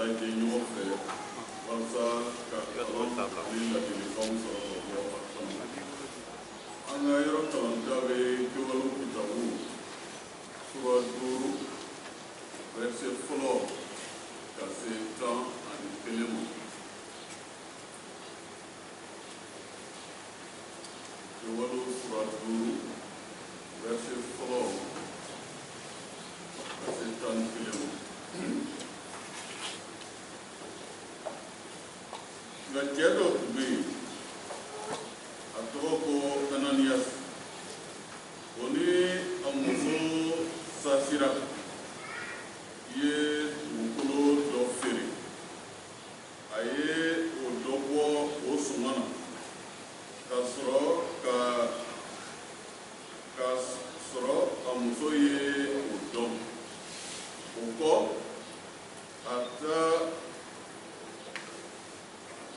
lajɛ ɲɔgɔn fɛ walasa ka kalan ni ladilikanw sɔrɔ ka bɔ a kɔnɔ. An ka yɔrɔ kalanta bɛ Kɛwalew kitabu sura 5, verset 1 ka se 11 ma. Kɛwalew sura 5, verset 1 ka se 11 ma. Nka cɛ dɔ tun bɛ yen, a tɔgɔ ko Ananiyasi. O ni a muso Safira ye dugukolo dɔ feere. A ye o dɔ bɔ o sɔngɔ na ka sɔrɔ a muso ye o dɔn. O kɔ, a taa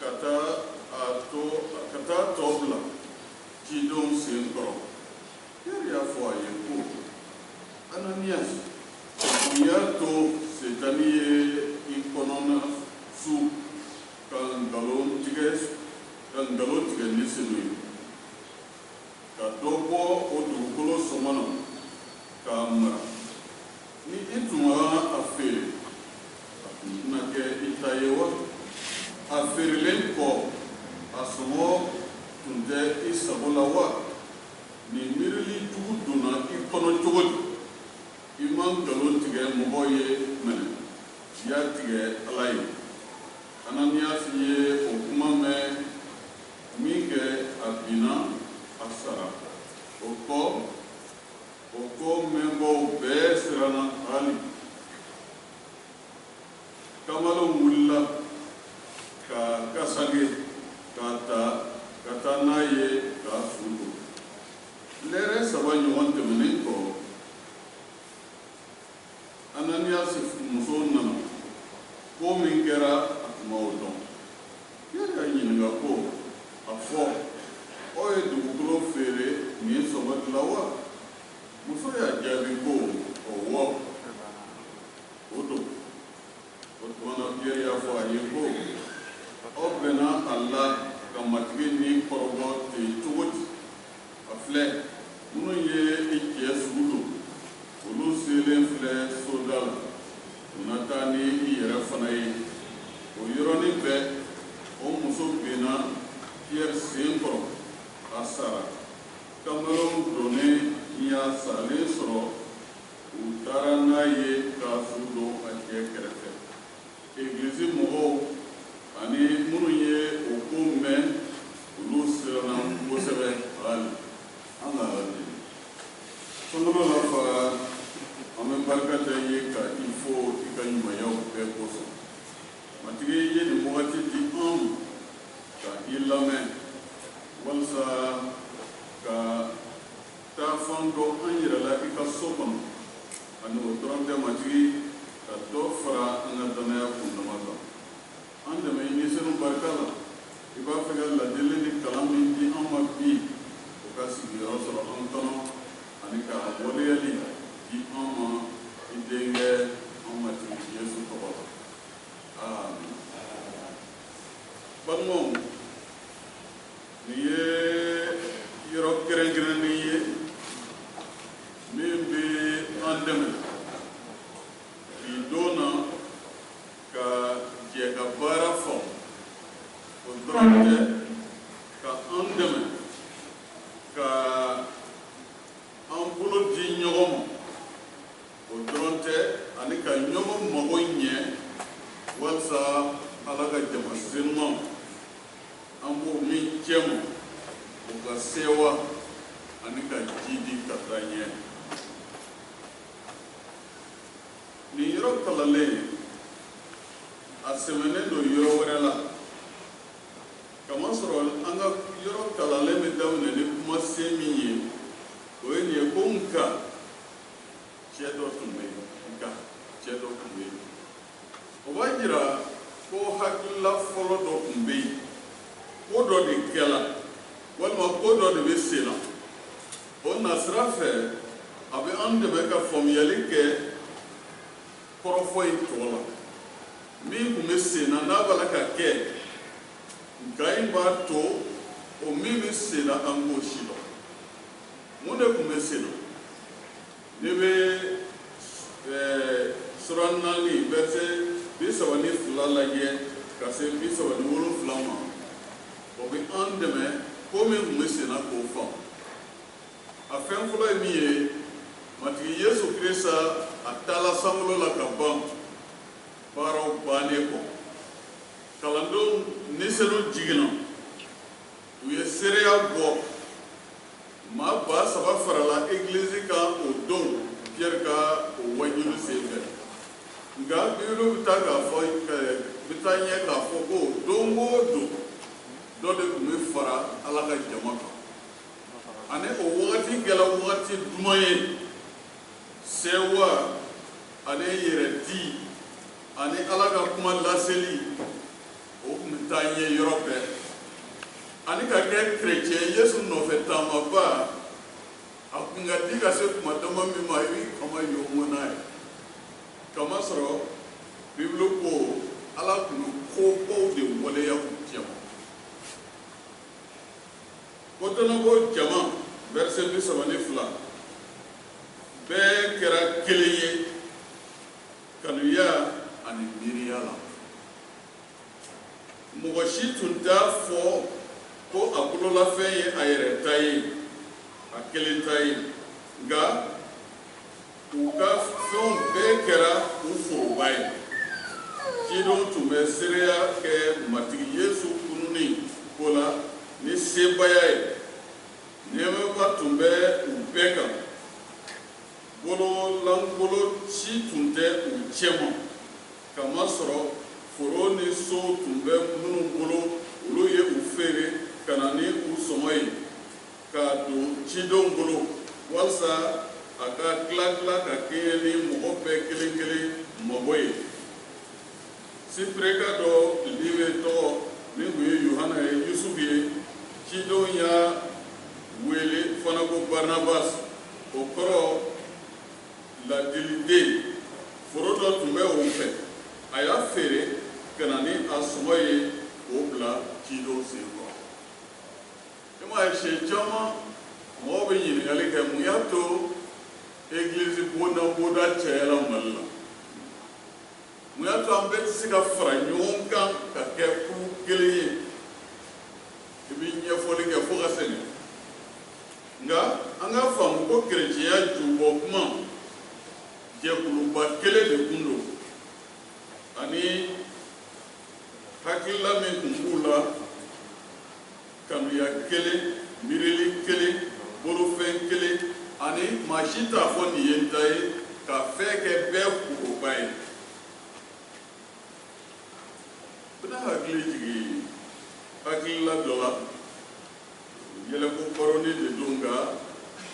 ka taa a to ka taa tɔ bila cidenw sen kɔrɔ. Pierre y'a fɔ a ye ko: "Ananiyasi, mun y'a to Setani ye i kɔnɔna su ka nkalon tigɛ Ni Senu ye, ka dɔ bɔ o dugukolo sɔngɔ na k'a mara? Ni i tun ma a feere, a tun tɛna kɛ i ta ye wa? A feerelen kɔ, a sɔngɔ tun tɛ i sago la wa? Nin miirili jugu donna i kɔnɔ cogo di? I ma nkalon tigɛ mɔgɔ ye mɛnɛ, i y'a tigɛ Ala ye." Ananiyasi ye o kuma mɛn min kɛ, a binna, a sara. O kɔ, o ko mɛnbaaw bɛɛ siranna hali. Kamalenw wulila ka kasange k'a ta ka taa n'a ye k'a su don. Lɛrɛ 3 ɲɔgɔn tɛmɛnen kɔ, Ananiyasi muso nana. Ko min kɛra, a tun ma o dɔn. Pierre y'a ɲininka ko: "A fɔ, aw ye dugukolo feere nin sɔngɔ de la wa?" Muso y'a jaabi ko: "Ɔwɔ, o don." O tuma na, Pierre y'a fɔ a ye ko: "Aw bɛnna a la ka Matigi ni kɔrɔbɔ ten cogo di? A filɛ, minnu ye i cɛ su don, olu selen filɛ soda la. U na taa ni i yɛrɛ fana ye." O yɔrɔnin bɛɛ, o muso binna Pierre sen kɔrɔ, a sara. Kamalenw donnen y'a salen sɔrɔ, u taara n'a ye k'a su don a cɛ kɛrɛfɛ. Egilizi mɔgɔw ani minnu ye o ko mɛn, olu siranna kosɛbɛ hali. An ka Ala deli. Sankolo la Fa, an bɛ barika da i ye ka i fo i ka ɲumanyaw bɛɛ kosɔn. Matigi, i ye nin wagati di an ma ka i lamɛn walasa ka taa fan dɔ an yɛrɛ la i ka so kɔnɔ. Ani o dɔrɔn tɛ, Matigi, ka dɔ fara an ka danaya kundama kan. An dɛmɛ i Ni Senu barika la. I b'a fɛ ka ladili ni kalan min di an ma bi, o ka sigiyɔrɔ sɔrɔ an kɔnɔ ani ka waleyali di an ma, i denkɛ, an Matigi Yesu tɔgɔ la, amin. Balimaw, nin ye yɔrɔ kɛrɛnkɛrɛnnen ye min bɛ an dɛmɛ bi don na ka jɛ ka baara faamu. O dɔrɔn tɛ, ka an dɛmɛ ka an bolo di ɲɔgɔn ma. O dɔrɔn tɛ, ani ka ɲɔgɔn mago ɲɛ walasa Ala ka jama senuman, an b'o min cɛ ma, o ka sewa ani ka jidi ka taa ɲɛ. Nin yɔrɔ kalanlen, a sɛbɛnnen don yɔrɔ wɛrɛ la, kamasɔrɔ an ka yɔrɔ kalanlen bɛ daminɛ ni kumasen min ye, o ye nin ye ko: "Nka cɛ dɔ tun bɛ yen, nka cɛ dɔ tun bɛ yen." O b'a jira ko hakilila fɔlɔ dɔ tun bɛ yen, ko dɔ de kɛla walima ko dɔ de bɛ sen na. O nasira fɛ, a bɛ an dɛmɛ ka faamuyali kɛ kɔrɔfɔ in tɔgɔ la. Min tun bɛ sen na, n'a b'a la ka kɛ, nka in b'a to o min bɛ sen na, an k'o si dɔn. Mun de tun bɛ sen na? Ne bɛ sura 4, verset 32 lajɛ ka se 37 ma, o bɛ an dɛmɛ ko min tun bɛ sen na k'o faamu. A fɛn fɔlɔ ye min ye, Matigi Yesu Kirisa, a taala sankolo la ka ban. Baaraw bannen kɔ, kalandenw Ni Senu jiginna, u ye seereya bɔ. Maa 3000 farala egilizi kan o don Piyɛri ka o wajuli sen fɛ. Nka Bibulu bɛ taa k'a fɔ, bɛ taa ɲɛ k'a fɔ ko don o don, dɔ de tun bɛ fara Ala ka jama kan. Ani o wagati kɛla wagati duman ye, sewa ani yɛrɛdi ani Ala ka kuma laseli, o tun bɛ taa ɲɛ yɔrɔ bɛɛ. Ani ka kɛ kerecɛn, Yesu nɔfɛ taamaba, a kun ka di ka se kuma dama min ma, i b'i kama yongo n'a ye, kamasɔrɔ Bibulu ko Ala tun bɛ kobaw de waleya u cɛma. Kɔtɔnɔbɔ jama, verset 32, bɛɛ kɛra kelen ye kanuya ani miiriya la. Mɔgɔ si tun t'a fɔ ko a bololafɛn ye a yɛrɛ ta ye, a kelen ta ye, nka u ka fɛnw bɛɛ kɛra u foroba ye. Cidenw tun bɛ seereya kɛ Matigi Yesu kununni ko la ni sebaaya ye. Nɛɛmaba tun bɛ u bɛɛ kan. Bololankolon si tun tɛ u cɛma, kamasɔrɔ foro ni sow tun bɛ minnu bolo, olu ye u feere ka na ni u sɔngɔ ye k'a don cidenw bolo, walisa a ka tila tila ka kɛɲɛ ni mɔgɔ bɛɛ kelen kelen mago ye. Sipireka dɔ Libe tɔgɔ min tun ye Yohana ye, Yusufu ye, cidenw y'a wele fana ko Barnabas, o kɔrɔ ladiliden. Foro dɔ tun bɛ o fɛ, a y'a feere ka na ni a sɔngɔ ye k'o bila cidenw sen kɔrɔ. I m'a ye, siɲɛ caman mɔgɔw bɛ ɲininkali kɛ: mun y'a to egilizi bonda bonda cayala Mali la? Mun y'a to an bɛɛ tɛ se ka fara ɲɔgɔn kan ka kɛ kulu kelen ye? I bɛ ɲɛfɔli kɛ fo ka sɛgɛn. Nka an k'a faamu ko kerecɛnya jubɔ kuma, jɛkuluba kelen de kun don, ani hakilila min kun b'u la, kanuya kelen, miirili kelen, bolofɛn kelen, ani maa si t'a fɔ nin ye n ta ye, ka fɛn kɛ bɛɛ foroba ye. Bɛna hakili jigin hakilila dɔ la, yɛlɛko baroni de don, nka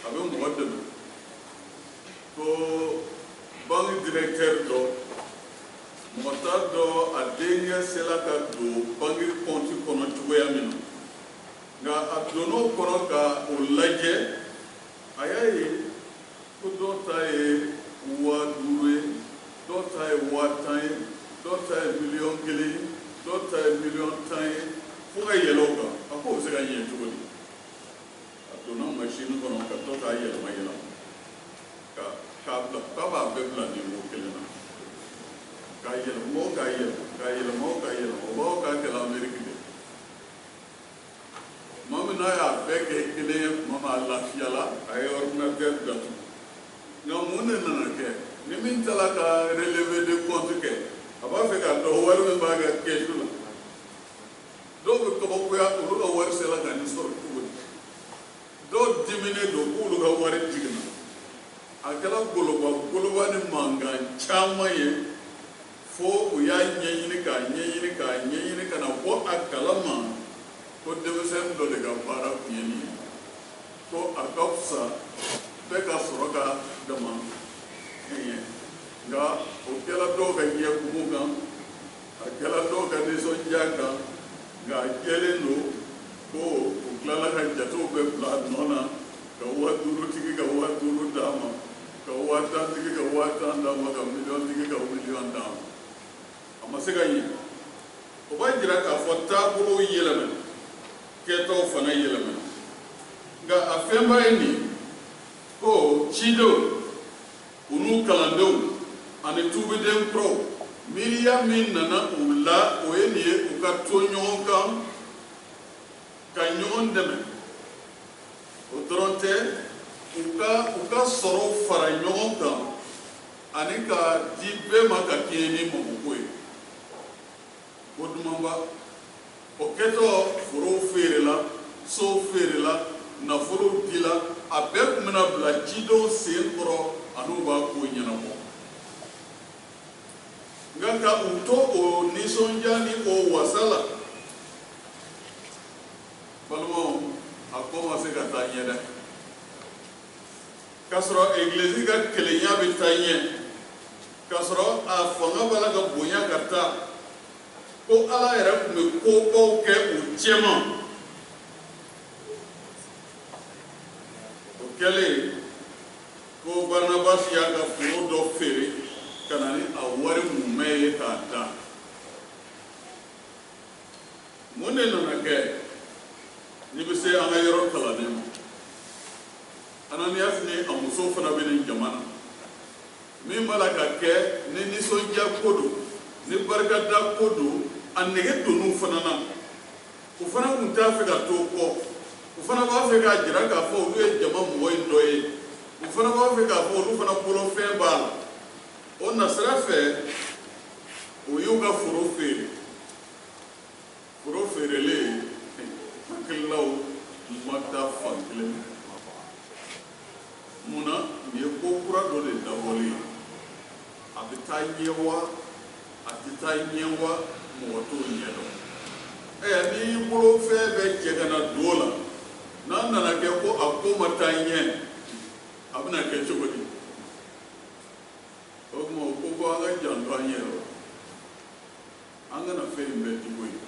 a bɛ mɔgɔ dɛmɛ, ko banque directeur dɔ, mɔgɔ t'a dɔn a denkɛ sela ka don banque compte kɔnɔ cogoya min na. Nka a donn'o kɔnɔ ka o lajɛ, a y'a ye ko dɔw ta ye 5000 ye, dɔw ta ye 10,000 ye, dɔw ta ye 1,000,000 ye, dɔw ta ye 10,000,000 ye, fo ka yɛlɛ o kan. A k'o bɛ se ka ɲɛ cogo di? A donna machine kɔnɔ ka to k'a yɛlɛma yɛlɛma ka k'a bila k'a b'a bɛɛ bila niveau kelen na, k'a yɛlɛma o, k'a yɛlɛma, k'a yɛlɛma o, k'a yɛlɛma o. B'a fɔ k'a kɛla Amérique de. Tuma min n'a y'a bɛɛ kɛ kelen ye, tuma min a lafiyala, a ye ordinateur datugu. Nka mun de nana kɛ? Ni min taara ka relevé de compte kɛ, a b'a fɛ k'a dɔn wari min b'a ka kɛsu la, dɔw bɛ kabakoya olu ka wari sera ka nin sɔrɔ cogo di. Dɔw diminen don k'olu ka wari jiginna. A kɛra goloba goloba ni mankan caman ye, fo u y'a ɲɛɲini k'a ɲɛɲini k'a ɲɛɲini ka na bɔ a kalama ko denmisɛnnin dɔ de ka baara tun ye nin ye, ko a ka fisa bɛɛ ka sɔrɔ ka dama kɛɲɛ. Nka o kɛla dɔw ka ɲɛ kumu kan, a kɛla dɔw ka nisɔndiya kan. Nka a jɛlen don ko u tilala ka jatew bɛɛ bila a nɔ na, ka 5000 tigi ka 5000 d'a ma, ka 10,000 tigi ka 10,000 d'a ma, ka miliyɔn tigi ka miliyɔn d'a ma. A ma se ka ɲɛ. O b'a jira k'a fɔ taabolow yɛlɛmana, kɛtaw fana yɛlɛmana. Nka a fɛnba ye nin ko cidenw, u n'u kalandenw ani tuubiden kuraw, miiriya min nana u la, o ye nin ye: u ka to ɲɔgɔn kan ka ɲɔgɔn dɛmɛ. O dɔrɔn tɛ, u ka sɔrɔw fara ɲɔgɔn kan ani ka di bɛɛ ma ka kɛɲɛ ni magoko ye. Ko dumanba o kɛtɔ, forow feerela, sow feerela, nafolow dila, a bɛɛ tun bɛna bila cidenw sen kɔrɔ an'u b'a ko ɲɛnabɔ. Nka ka u to o nisɔndiya ni o wasa la, balimaw, a ko ma se ka taa ɲɛ dɛ. K'a sɔrɔ egilizi ka kelenya bɛ taa ɲɛ, k'a sɔrɔ a fanga b'a la ka bonya ka taa, ko Ala yɛrɛ tun bɛ kobaw kɛ u cɛma. O kɛlen ko Barnabasi y'a ka foro dɔ feere ka na ni a wari mumɛ ye k'a da. Mun de nana kɛ? N'i bɛ se an ka yɔrɔ kalannen ma, Ananiyasi ni a muso fana bɛ nin jama na. Min b'a la ka kɛ, ni nisɔndiya ko don, ni barikada ko don, a nege donn'u fana na. U fana tun t'a fɛ ka to kɔ. U fana b'a fɛ k'a jira k'a fɔ olu ye jama mɔgɔ in dɔ ye. U fana b'a fɛ k'a fɔ olu fana bolofɛn b'a la. O nasira fɛ, u y'u ka foro feere. Foro feerelen, hakililaw ma taa fan kelen fɛ. Munna? Nin ye ko kura dɔ de dabɔlen ye. A bɛ taa ɲɛ wa, a tɛ taa ɲɛ wa, mɔgɔ t'o ɲɛ dɔn. Ɛ, n'i y'i bolo fɛn bɛɛ cɛ ka na don o la, n'a nana kɛ ko a ko ma taa ɲɛ, a bɛna kɛ cogo di? O tuma, o ko ko an ka janto an yɛrɛ la, an kana fɛn in bɛɛ di ko ye.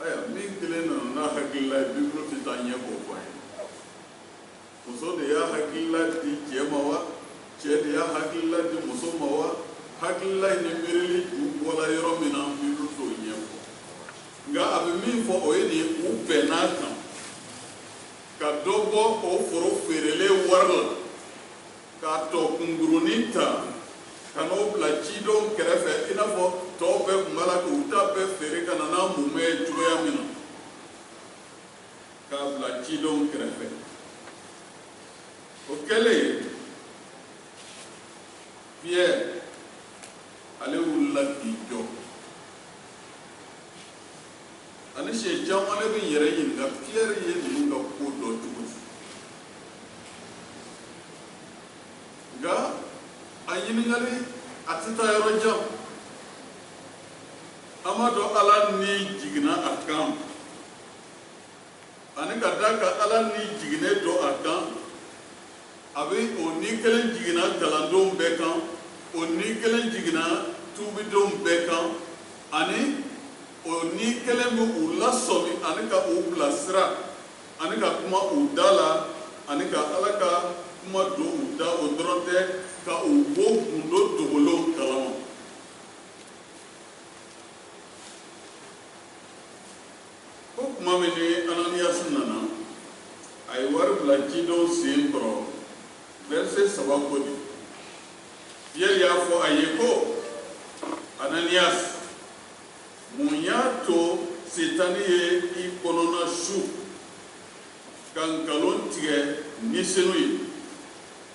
Ayiwa, min kelen nana n'a hakilila ye, Bibulu tɛ taa ɲɛ k'o fɔ an ye. Muso de y'a hakilila di cɛ ma wa, cɛ de y'a hakilila di muso ma wa, hakilila in ni miirili ju bɔla yɔrɔ min na, Bibulu t'o ɲɛfɔ. Nka a bɛ min fɔ, o ye nin ye: u bɛnn'a kan ka dɔ bɔ o foro feerelen wari la, k'a tɔ kunkurunin ta ka n'o bila cidenw kɛrɛfɛ, i n'a fɔ tɔw bɛɛ tun b'a la k'u ta bɛɛ feere ka na n'a mumɛ ye cogoya min na, k'a bila cidenw kɛrɛfɛ. O kɛlen, Piyɛri, ale wulila k'i jɔ. Ani siɲɛ caman ne bɛ n yɛrɛ ɲininka, Piyɛri ye ninnu ka ko dɔn cogo di? Nka a ɲininkali a tɛ taa yɔrɔ jan. An b'a dɔn Ala ni jiginna a kan, ani ka da kan Ala ni jiginnen don a kan, a bɛ o ni kelen jiginna kalandenw bɛɛ kan, o ni kelen jiginna tuubidenw bɛɛ kan, ani o ni kelen bɛ u lasɔmi ani ka u bilasira ani ka kuma u da la ani ka Ala ka kuma don u da. O dɔrɔn tɛ, ka u bɔ gundo dogolenw kalama. Ko tuma min ni Ananiyasi nana, a ye wari bila cidenw sen kɔrɔ. Verset 3 ko di? Piyɛri y'a fɔ a ye ko: "Ananiyasi, mun y'a to Setani ye i kɔnɔna su ka nkalon tigɛ Ni Senu ye,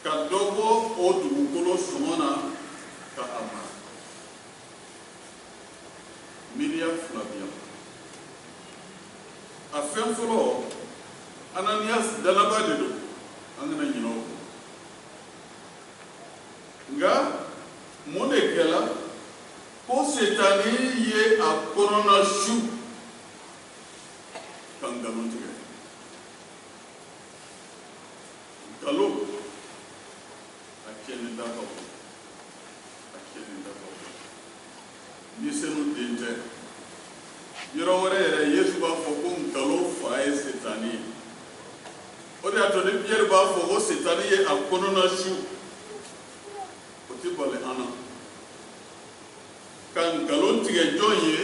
ka dɔ bɔ o dugukolo sɔngɔ na ka a mara?" Miiriya fila bi yan. A fɛn fɔlɔ, Ananiyasi danaba de don, an kana ɲinɛ o kɔ. Nka mun de kɛla ko Setani ye a kɔnɔna su ka nkalon tigɛ? Nkalon, a tiɲɛni da ka bon, a tiɲɛni da ka bon. Ni Senu den tɛ. Yɔrɔ wɛrɛ yɛrɛ, Yesu b'a fɔ ko nkalon fa ye Setani ye. O de y'a to ni Piyɛri b'a fɔ ko Setani ye a kɔnɔna su, o tɛ bali an na ka nkalon tigɛ jɔn ye?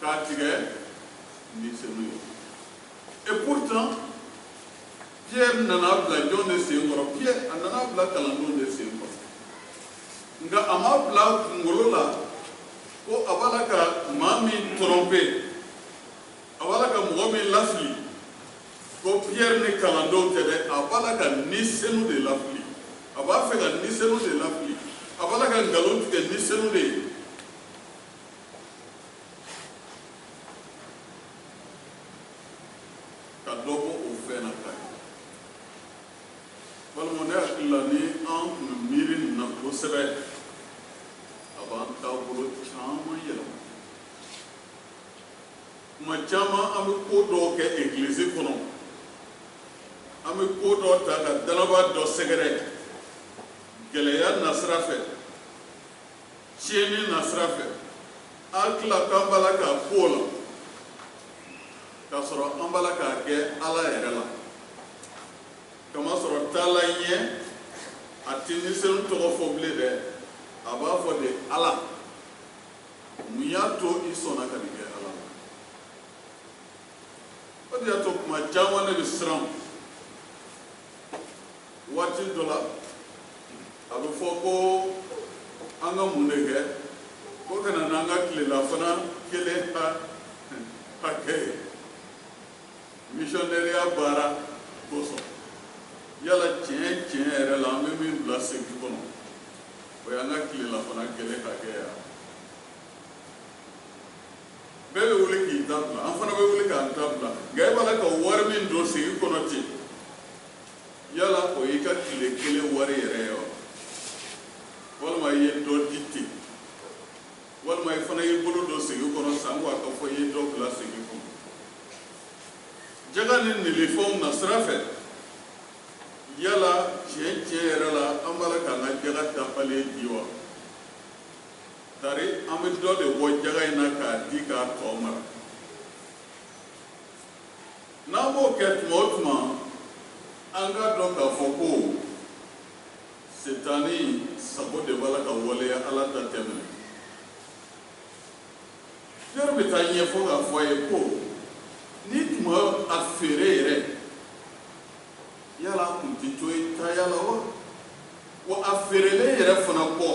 K'a tigɛ Ni Senu ye. Et pourtant, Pierre nana bila jɔn de sen kɔrɔ? Pierre, a nana bila kalandenw de sen kɔrɔ, nka a ma bila kunkolo la ko a b'a la ka maa min tromper, a b'a la ka mɔgɔ min lafili, ko Pierre ni kalandenw tɛ dɛ. A b'a la ka Ni Senu de lafili, a b'a fɛ ka Ni Senu de lafili, a b'a la ka nkalon tigɛ Ni Senu de ye. Ka dɔ bɔ o fɛn na ka ye. Walima ne hakili la, ni an tun bɛ miiri nin na kosɛbɛ, a b'an taabolo caman yɛlɛma. Tuma caman, an bɛ ko dɔw kɛ egilizi kɔnɔ, an bɛ ko dɔ ta ka danaba dɔ sɛgɛrɛ gɛlɛya nasira fɛ, tiɲɛni nasira fɛ, an tila k'an b'a la k'a ko la, k'a sɔrɔ an b'a la k'a kɛ Ala yɛrɛ la. Kamasɔrɔ taala ɲɛ, a tɛ Ni Senu tɔgɔ fɔ bilen dɛ, a b'a fɔ de: Ala, mun y'a to i sɔnna ka nin kɛ Ala la? O de y'a to tuma caman ne bɛ siran. Waati dɔ la, a bɛ fɔ ko an ka mun de kɛ, ko ka na n'an ka tilelafana kelen hakɛ ye misiyɔnɛriya baara kosɔn. Yala tiɲɛ tiɲɛ yɛrɛ la, an bɛ min bila segi kɔnɔ, o y'an ka tilelafana kelen hakɛ ye. Bɛɛ bɛ wuli k'i ta bila, an fana bɛ wuli k'an ta bila, nka e b'a la ka wari min don segi kɔnɔ ten, yala o y'i ka tile kelen wari yɛrɛ ye wa, walima i ye dɔ di ten, walima i fana y'i bolo don segi kɔnɔ sanko a ka fɔ i ye dɔ bila segi kɔnɔ? Jaga ni nilifɛnw nasira fɛ, yala tiɲɛ tiɲɛ yɛrɛ la, an b'a la k'an ka jaga dafalen di wa, tari an bɛ dɔ de bɔ jaga in na k'a di k'a tɔ mara? N'an b'o kɛ tuma o tuma, an k'a dɔn k'a fɔ ko Setani sago de b'a la ka waleya, Ala ta tɛ minɛ. Pierre bɛ taa ɲɛfɔ k'a fɔ a ye ko n'i tun ma a feere yɛrɛ, yala a tun tɛ to i taya la wa? Wa a feerelen yɛrɛ fana kɔ,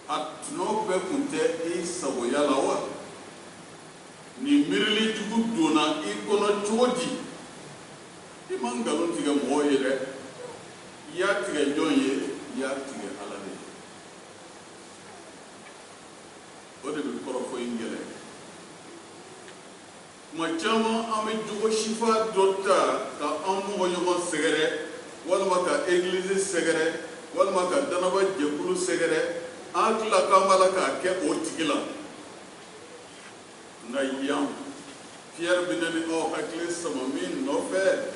a tɔnɔ bɛɛ tun tɛ i sagoya la wa? Nin miirili jugu donna i kɔnɔ cogo di? I ma nkalon tigɛ mɔgɔw ye dɛ, i y'a tigɛ jɔn ye? I y'a tigɛ Ala de ye. O de bɛ kɔrɔfɔ in gɛlɛya. Tuma caman, an bɛ jogo sifa dɔ ta ka an mɔgɔ ɲɔgɔn sɛgɛrɛ, walima ka egilizi sɛgɛrɛ, walima ka danaba jɛkulu sɛgɛrɛ, an tila k'an b'a la k'a kɛ o tigi la. Nka yan, Pierre bɛ ne ni aw hakili sama min nɔfɛ,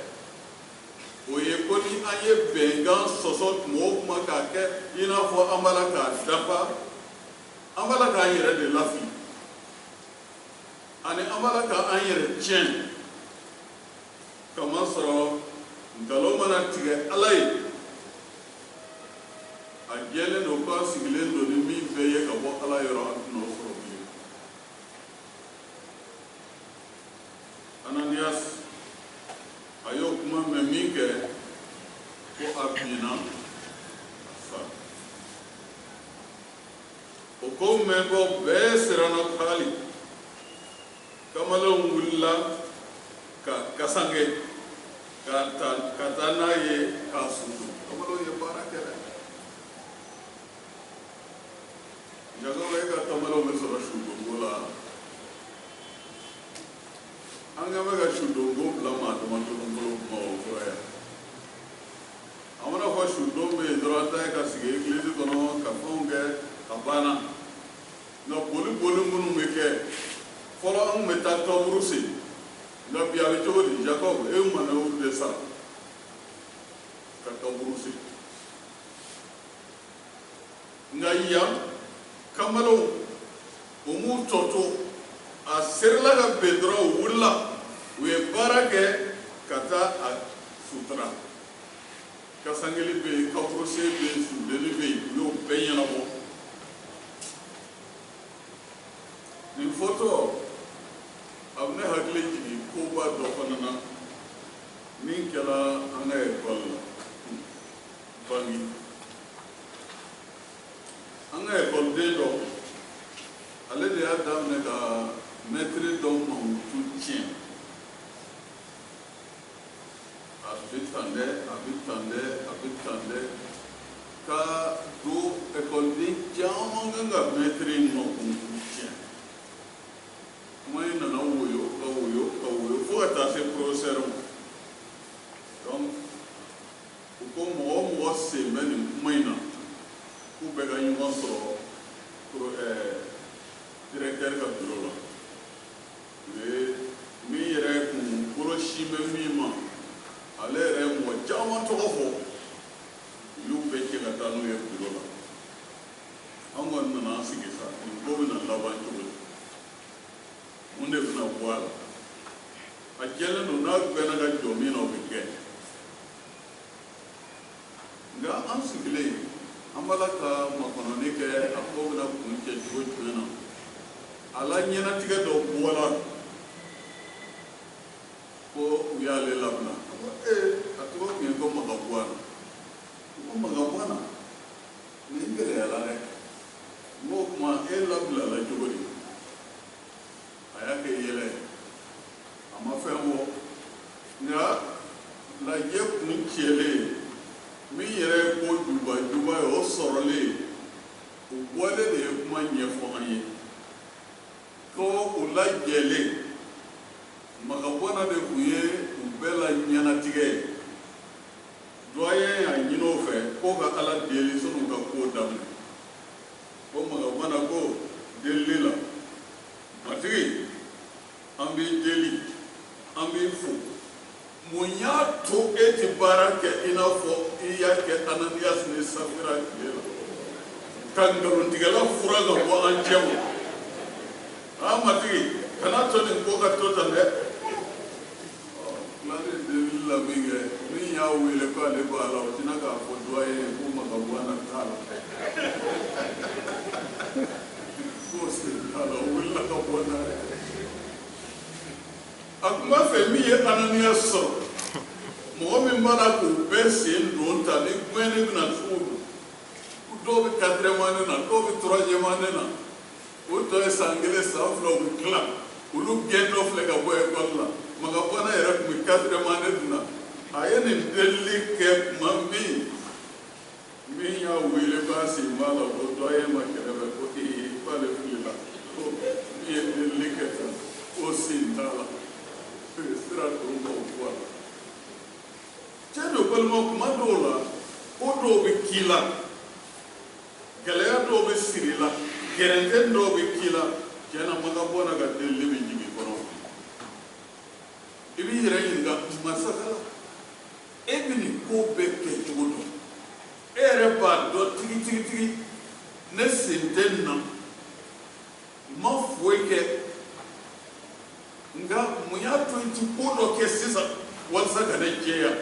o ye ko ni an ye bɛnkan sɔsɔ tuma o tuma k'a kɛ i n'a fɔ an b'a la k'a dafa, an b'a la k'an yɛrɛ de lafili, ani an b'a la k'an yɛrɛ tiɲɛ. Kamasɔrɔ nkalon mana tigɛ Ala ye, a jɛlen don k'a sigilen don ni min bɛɛ ye ka bɔ Ala yɔrɔ, an tɛna o sɔrɔ bilen. Ananias, a y'o kuma mɛn min kɛ, ko a binna, a sara. O ko mɛnbɔ bɛɛ siranna haali. Kamalenw wulila ka kasange ka ta ka taa n'a ye k'a su don. Kamalenw ye baara kɛ dɛ. Jagoba, e ka kamalenw bɛ sɔrɔ sudonko la. An ka bɛ ka sudonko bila maa damadɔ bolo Bamakɔ kura yan. A mana fɔ sudon bɛ yen dɔrɔn, an ta ye ka sigi egilizi kɔnɔ ka fɛnw kɛ, a banna. Nka boli boli minnu bɛ kɛ fɔlɔ, an tun bɛ taa kaburu sen, nka bi a bɛ cogo di? Jacob, e manɛw de sara ka kaburu sen. Nka yan, kamalenw, o m'u tɔ to. A serila ka ben dɔrɔn, u wulila, u ye baara kɛ ka taa a sutura. Kasangeli bɛ yen, kaburusen bɛ yen, sudeli bɛ yen, u y'o bɛɛ ɲɛnabɔ. ekɔliden dɔ, ale de y'a daminɛ ka mɛtiri dɔ mankutu tiɲɛ. A bɛ tan dɛ, a bɛ tan dɛ, a bɛ tan dɛ, ka don ekɔliden caman kan ka mɛtiri mankutu tiɲɛ. Kuma in nana woyo ka woyo ka woyo fo ka taa se professeur ma. Donc u ko mɔgɔ o mɔgɔ sen bɛ nin kuma in na, k'u bɛɛ ka ɲɔgɔn sɔrɔ directeur ka bureau la. U ye min yɛrɛ kun bolo sin bɛ min ma, ale yɛrɛ ye mɔgɔ caman tɔgɔ fɔ, u y'u bɛɛ cɛ ka taa n'u ye bureau la. An kɔni nana an sigi sa, nin ko bɛna laban cogo di? Mun de bɛna bɔ a la? A jɛlen don, n'a gbɛnna ka jɔ min na, o bɛ kɛ. Nka an sigilen, an b'a la ka makɔnɔni kɛ, a ko bɛna kun cɛ cogo jumɛn na? A la ɲɛnatigɛ dɔ bɔra ko u y'ale labila. A ko ee, a tɔgɔ tun ye ko Magabuwana. Ko Magabuwana, nin gɛlɛyara dɛ. N k'o tuma e labilala cogo di? A y'a kɛ yɛlɛ ye, a ma fɛn fɔ. Nka lajɛ kun cɛlen, min yɛrɛ ye ko juba juba ye, o sɔrɔlen, o bɔlen de ye kuma ɲɛfɔ an ye ko u lajɛlen, Magabɔnna de tun ye u bɛɛ la ɲɛnatigɛ ye. Doyen y'a ɲini o fɛ k'o ka Ala deli sɔnni u ka ko daminɛ. Ko Magabɔnna ko delili la: "Matigi, an b'i deli, an b'i fo. Mun y'a to e tɛ baara kɛ i n'a fɔ i y'a kɛ Ananiyasi ni Safira tile la, ka nkalontigɛla fura ka bɔ an cɛ ma? An Matigi, kana to nin ko ka to tan dɛ." Tilalen delili la min kɛ, min y'a wele k'ale b'a la, o tɛna k'a fɔ doyen ko Magabuwana t'a la, k'o sen t'a la. O wulila ka bɔ n'a ye. A tun b'a fɛ min ye Ananiya sɔrɔ, mɔgɔ min b'a la k'u bɛɛ sen don ta ni gɛnni bɛna cogo min. Dɔw bɛ quatrième année na, dɔw bɛ troisième année na, o tɔ ye san kelen, san 2, u bɛ tila. Olu gɛn dɔ filɛ ka bɔ ekɔli la. Magabɔnna yɛrɛ tun bɛ quatrième année dun na. A ye nin delili kɛ tuma min, min y'a wele k'a sen b'a la, ko doyen ma kɛrɛfɛ, ko ee, k'ale filila, ko min ye delili kɛ tan, k'o sen t'a la. Sira don ka o bɔ a la. Cɛ don, balima, kuma dɔw la, ko dɔw bɛ k'i la, gɛlɛya dɔw bɛ siri la, gɛrɛntɛ dɔw bɛ k'i la. Tiɲɛ na, Magabɔnna ka delili bɛ jigin i kɔnɔ. I b'i yɛrɛ ɲininka: masakala, e bɛ nin ko bɛɛ kɛ cogo dɔn, e yɛrɛ b'a dɔn tigitigitigi, ne sen tɛ nin na, n ma foyi kɛ, nka mun y'a to i ti ko dɔ kɛ sisan walasa ka ne jɛya?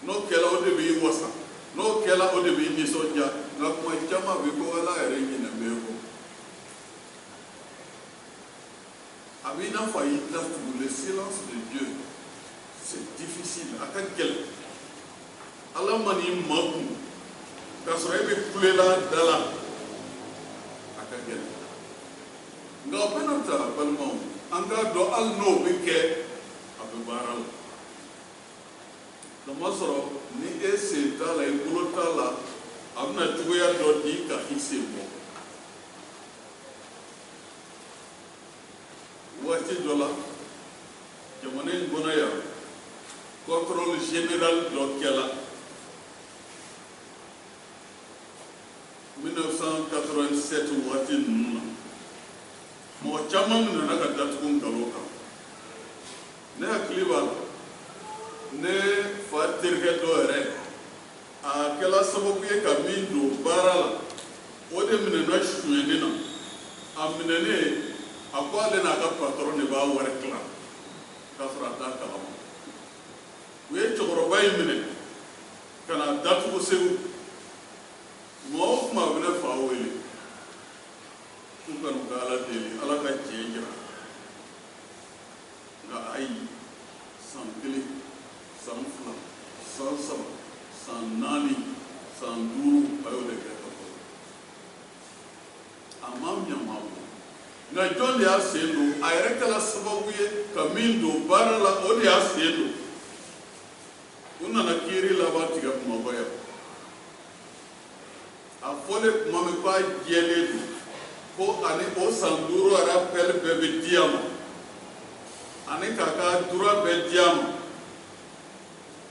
N'o kɛla, o de b'i wasa. N'o kɛla, o de b'i nisɔndiya. Nka kuma caman bɛ ko Ala yɛrɛ ɲinɛ bɛ kɔ. A b'i n'a fɔ a y'i datugu. Le silence de Dieu, c'est difficile, a ka gɛlɛn. Ala ma n'i makun k'a sɔrɔ e bɛ kulela da la, a ka gɛlɛn. Nka o bɛna ta, balimaw, an k'a dɔn, hali n'o bɛ kɛ, a bɛ baara la. Kamasɔrɔ ni e sen t'a la, i bolo t'a la, a bɛna cogoya dɔ di ka i sen bɔ. Waati dɔ la, jamana in kɔnɔ yan, contrôle général dɔ kɛla 1987 waati ninnu na. Mɔgɔ caman nana ka datugu nkalon kan. Ne hakili b'a la, ne fa terikɛ dɔ yɛrɛ, a kɛla sababu ye ka min don baara la, o de minɛna sonyɛni na. A minɛnen, a ko ale n'a ka patɔrɔn de b'a wari tila, k'a sɔrɔ a t'a kalama. U ye cɛkɔrɔba in minɛ ka na datugu Segu. Tuma o tuma, a bɛ ne fa wele k'u ka n'u ka Ala deli, Ala ka tiɲɛ jira. Nka ayi, san 1, san 2, san 3, san 4, san 5, a y'o de kɛ ka bɔ. ma ɲa ma bɔ. Nka jɔn de y'a sen don? A yɛrɛ kɛra sababu ye ka min don baara la, o de y'a sen don. U nana kiiri laban tigɛ Bamakɔ yan. A fɔlen tuma min k'a jɛlen don ko ani o san 5 rappel bɛɛ bɛ di a ma, ani k'a ka droit bɛɛ di a ma,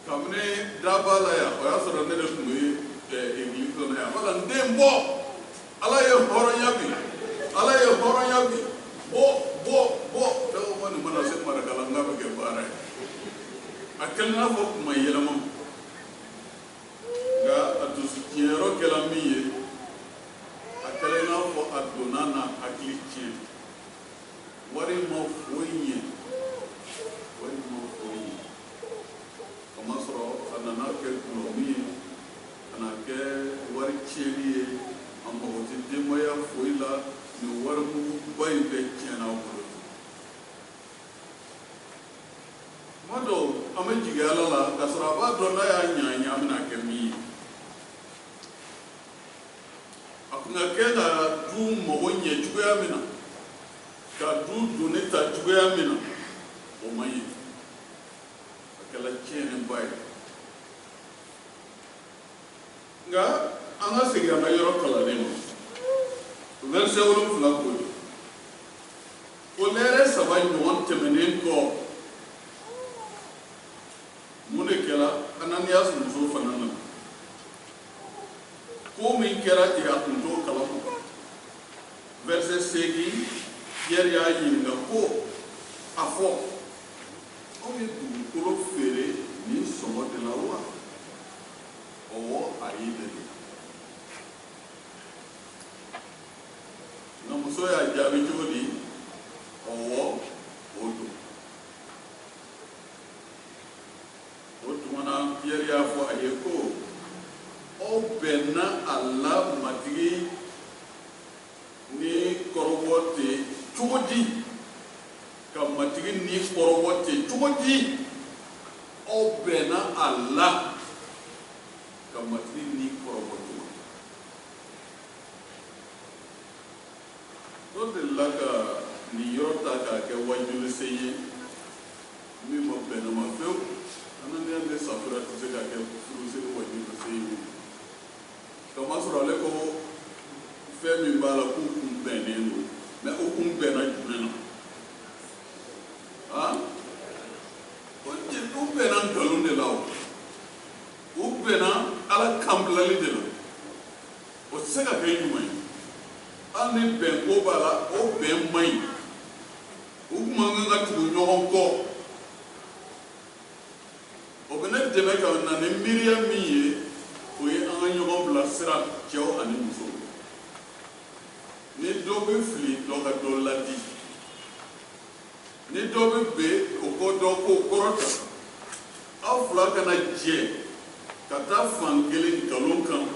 kabini daba la yan, o y'a sɔrɔ ne de tun bɛ église kɔnɔ yan. Wala n den bɔ, Ala ye hɔrɔnya bi, Ala ye hɔrɔnya bi, bɔ bɔ bɔ. Ne ko ko nin mana se Marakala, n k'a bɛ kɛ baara ye. A kɛlen n'a fɔ kuma yɛlɛma, nka a dusu tiɲɛyɔrɔ kɛra min ye, a kɛlen n'a fɔ a donna n'a hakili tiɲɛ. Wari ma foyi ɲɛ, wari ma foyi ɲɛ. Kamasɔrɔ a nana kɛ gulɔmin ye, ka na kɛ wari tiɲɛni ye. A mago tɛ denbaya foyi la. Nin warimuguba in bɛɛ tiɲɛna a bolo. Tuma dɔw an bɛ jigin Ala la k'a sɔrɔ a b'a dɔn n'a y'a ɲɛ an ye, an bɛna kɛ min ye. A kun ka kɛ ka du mago ɲɛ cogoya min na, ka du doni ta cogoya min na, o ma ɲɛ. A kɛla tiɲɛniba ye. Nka an ka segin an ka yɔrɔ kalannen ma. Verset 7 ko di? Ko lɛrɛ 3 ɲɔgɔn tɛmɛnen kɔ, mun de kɛra? Ananiyasi muso fana nana. Ko min kɛra ten, a tun t'o kalama. Verset 8, Pierre y'a ɲininka ko a fɔ, aw ye dugukolo feere nin sɔngɔ de la wa? Ɔwɔ, ayi de don. Nka muso y'a jaabi cogo di? Ɔwɔ, o don. O tuma na, Pierre y'a fɔ a ye ko aw bɛnna a la Matigi ni kɔrɔbɔ ten cogo di? Ka Matigi ni kɔrɔbɔ ten cogo di? Aw bɛnna a la ka Matigi ni kɔrɔbɔ cogo di? Dɔ delila ka nin yɔrɔ ta k'a kɛ wajulisen ye min ma bɛn ne ma fewu. Ananiya ni Safira tɛ se ka kɛ furusiri wajulisen ye, kamasɔrɔ ale ko fɛn min b'a la k'u kun bɛnnen don. Mɛ u kun bɛnna jumɛn na? Han, u bɛnna nkalon de la. O u bɛnna Ala kanbilali de la. O tɛ se ka kɛ ɲuman ye. Hali ni bɛnko b'a la, o bɛn man ɲi. U kun man kan ka tugu ɲɔgɔn kɔ. O bɛ ne dɛmɛ ka na ni miiriya min ye, o ye an ka ɲɔgɔn bilasira, cɛw ani musow. Ni dɔ bɛ fili, dɔ ka dɔ ladi. Ni dɔ bɛ ben, o ko dɔ k'o kɔrɔta. Aw fila kana jɛ ka taa fan kelen nkalon kan.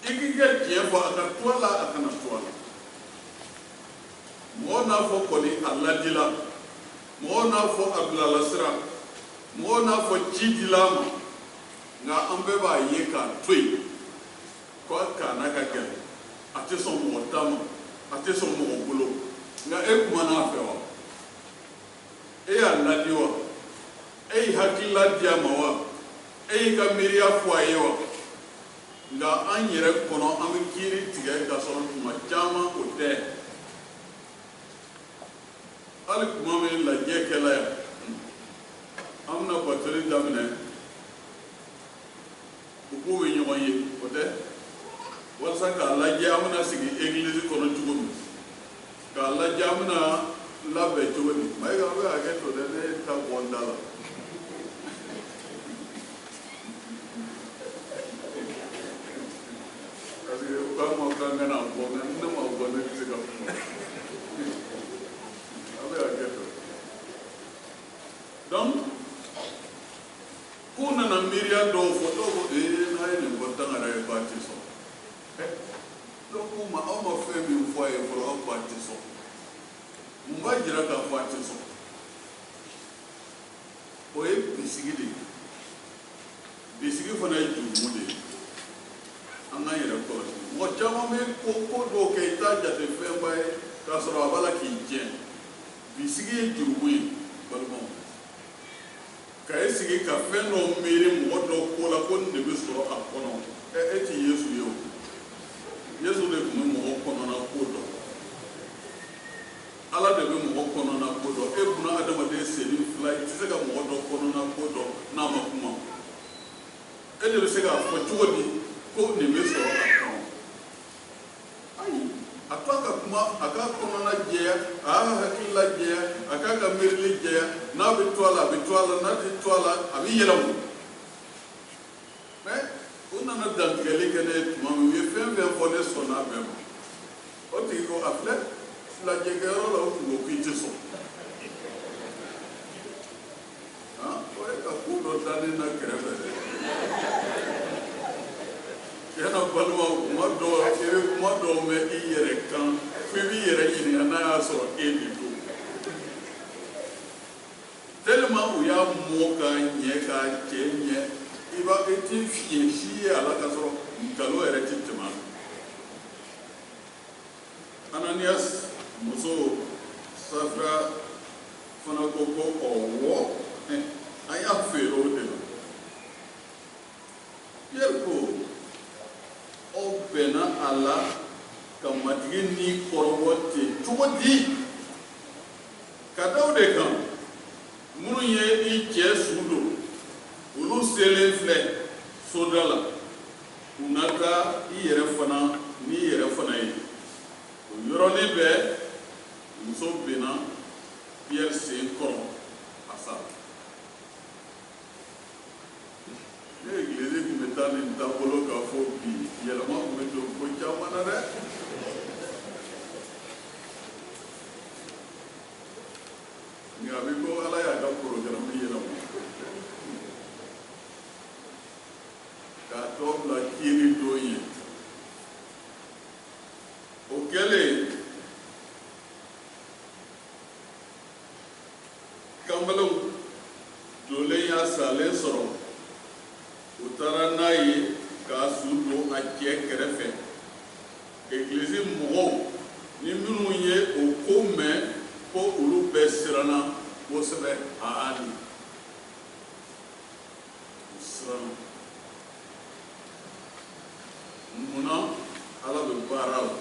I k'i ka tiɲɛ fɔ, a ka to a la, a kana to a la. Mɔgɔw n'a fɔ kɔni a ladila, mɔgɔw n'a fɔ a bilala sira, mɔgɔw n'a fɔ ci dila a ma, nka an bɛɛ b'a ye k'a to yen ko a kana ka gɛlɛn, a tɛ sɔn mɔgɔ ta ma, a tɛ sɔn mɔgɔ bolo. Nka e kumana a fɛ wa? E y'a ladi wa? E y'i hakilila di a ma wa? E y'i ka miiriya fɔ a ye wa? Nka an yɛrɛ kɔnɔ, an bɛ kiiri tigɛ k'a sɔrɔ tuma caman o tɛ. Hali tuma min lajɛ kɛla yan, an bɛna batoli daminɛ, u k'u bɛ ɲɔgɔn ye, o tɛ, walasa k'a lajɛ an bɛna sigi egilizi kɔnɔ cogo min, k'a lajɛ an bɛna labɛn cogo di. Mayiga, an bɛ hakɛ to dɛ, ne ta bɔ n da la. Parce que u k'a ma k'an kana bɔ, nka ni ne ma bɔ, ne tɛ se ka kuma. An bɛ hakɛ to. Donc k'u nana miiriya dɔw fɔ, dɔw ko ee, n'a ye nin fɔ Tangara ye, k'a tɛ sɔn. Dɔw k'u ma, aw ma fɛn min fɔ a ye fɔlɔ, aw ko a tɛ sɔn. Mun b'a jira k'a fɔ a tɛ sɔn? O ye bisigi de ye. Bisigi fana ye jurumu de ye. An k'an yɛrɛ kɔlɔsi. Mɔgɔ caman bɛ ko dɔw kɛ i t'a jate fɛnba ye k'a sɔrɔ a b'a la k'i tiɲɛ. Bisigi ye jurumu ye, balimaw. Ka e sigi ka fɛn dɔ miiri mɔgɔ dɔ ko la ko nin de bɛ sɔrɔ a kɔnɔ, e ti Yesu ye o. Yesu de tun bɛ mɔgɔ kɔnɔna ko dɔn. Ala de bɛ mɔgɔ kɔnɔna ko dɔn. E buna adamaden senni fila, i tɛ se ka mɔgɔ dɔ kɔnɔna ko dɔn n'a ma kuma. E de bɛ se k'a fɔ cogo di ko nin bɛ sɔrɔ a kɔnɔ? Ayi, a to a ka kuma, a k'a kɔnɔna jɛya, a y'a hakilila jɛya, a k'a ka miirili jɛya. N'a bɛ to a la, a bɛ to a la, n'a tɛ to a la, a bɛ yɛlɛma. Mais u nana dantigɛli kɛ ne ye tuma min, u ye fɛn fɛn fɔ, ne sɔnna a bɛɛ ma. O tigi ko a filɛ lajɛkɛyɔrɔ la, o tun ko k'i tɛ sɔn. O ye ka ko dɔ da ne na kɛrɛfɛ dɛ. Tiɲɛ na, balimaw, kuma dɔw i bɛ kuma dɔw mɛn i yɛrɛ kan fo i b'i yɛrɛ ɲininka n'a y'a sɔrɔ e de don. Tellement u y'a mɔ k'a ɲɛ k'a cɛ ɲɛ, i b'a i ti fiɲɛ si ye a la k'a sɔrɔ nkalon yɛrɛ ti tɛmɛ a kan. Ananias muso Safira fana ko ko ɔwɔ, an y'a feere o de la. Pierre ko aw bɛnna a la ka Matigi ni kɔrɔbɔ ten cogo di? Ka da o de kan, minnu ye i cɛ su don, olu selen filɛ soda la, u na taa i yɛrɛ fana n'i yɛrɛ fana ye. O yɔrɔnin bɛɛ, muso binna Pierre sen kɔrɔ, a sara. Ne egilizi tun bɛ taa nin taabolo kan fo bi, yɛlɛma tun bɛ don ko caman na dɛ. Nka a bɛ ko Ala y'a ka programme yɛlɛma k'a tɔ bila kiiri don ye. O kɛlen, kanbɛlɛw donlen y'a salen sɔrɔ, u taara n'a ye k'a su don a cɛ kɛrɛfɛ. Egilizi mɔgɔw ni minnu ye o ko mɛn, ko olu bɛɛ siranna kosɛbɛ. Haali u siranna. Munna? Ala bɛ baara la.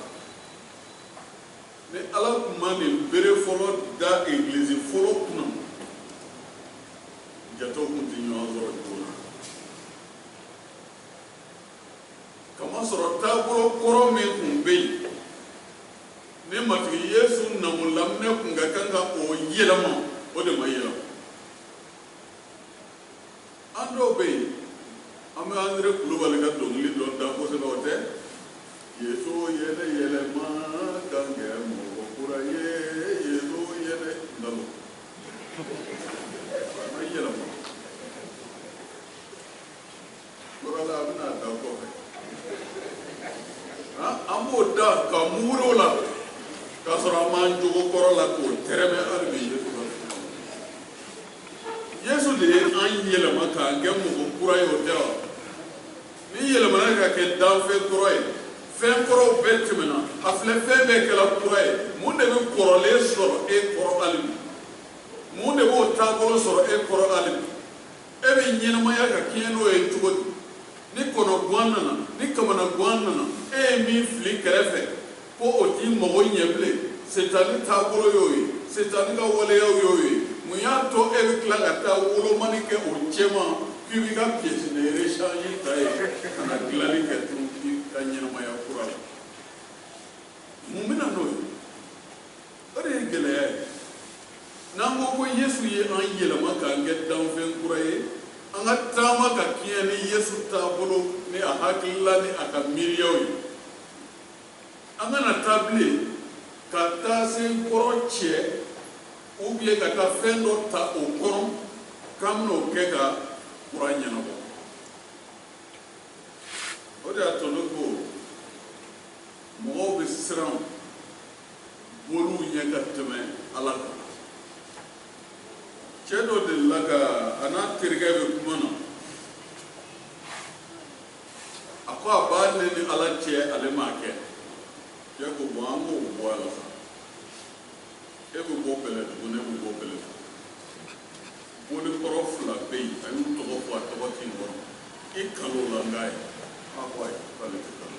Ni Ala tun ma nin bere fɔlɔ da egilizi fɔlɔ kunna, jatɔw tun tɛ ɲɔgɔn sɔrɔ joona, kamasɔrɔ taabolo kɔrɔ min tun bɛ yen, ni Matigi Yesu namu laminɛ tun ka kan ka o yɛlɛma, o de ma yɛlɛma. An dɔw bɛ yen, an bɛ Andre Kulubali ka dɔnkili dɔ da kosɛbɛ, o tɛ Yesu ye ne yɛlɛma ka kɛ mɔgɔ kura ye, Yesu ye ne nkalon a ma yɛlɛma kɔrɔ la, a bɛna da kɔfɛ. An b'o da ka muguri o la k'a sɔrɔ an m'an jogo kɔrɔ la k'o tɛrɛmɛ hali bi. Yesu ka Yesu de ye an yɛlɛma k'an kɛ mɔgɔ kura ye, o tɛ wa? Ni yɛlɛmana ka kɛ danfɛn kɔrɔ ye, fɛn kɔrɔw bɛɛ tɛmɛna, a filɛ, fɛn bɛɛ kɛra kura ye. Mun de bɛ kɔrɔlen sɔrɔ e kɔrɔ hali bi? Mun de b'o taabolo sɔrɔ e kɔrɔ hali bi? E bɛ ɲɛnamaya ka kɛɲɛ n'o ye cogo di? Ni kɔnɔguwan nana, ni kamanaguwan nana, e ye min fili kɛrɛfɛ ko o t'i mago ɲɛ bilen, Setani taabolo y'o ye, Setani ka waleyaw y'o ye, mun y'a to e bɛ tila ka taa wolomani kɛ o cɛma k'i b'i ka pièce de rechange ta yen ka na dilanni kɛ tun i ka ɲɛnamaya kura la? Mun bɛ na n'o ye? O de ye gɛlɛya ye. N'an ko ko Yesu ye an yɛlɛma k'an kɛ danfɛn kura ye, an ka taama ka kɛɲɛ ni Yesu taabolo ni a hakilila ni a ka miiriyaw ye. An kana taa bilen ka taa sen kɔrɔ cɛ ou bien ka taa fɛn dɔ ta o kɔnɔ k'an bɛna o kɛ ka kura ɲɛnabɔ. O de y'a to ne ko mɔgɔw bɛ siran boliw ɲɛ ka tɛmɛ Ala kan. Cɛ dɔ delila ka a n'a terikɛ bɛ kuma na, a ko a b'ale ni Ala cɛ, ale m'a kɛ. Cɛ ko bon, an k'o bɔ a la sa, e bɛ bɔ Bɛlɛdugu, ne bɛ bɔ Bɛlɛdugu, bolikɔrɔ fila bɛ yen, a y'u tɔgɔ fɔ, a tɔgɔ t'i kɔnɔ, i kalo la n k'a ye. A ko ayi, k'ale tɛ kalo.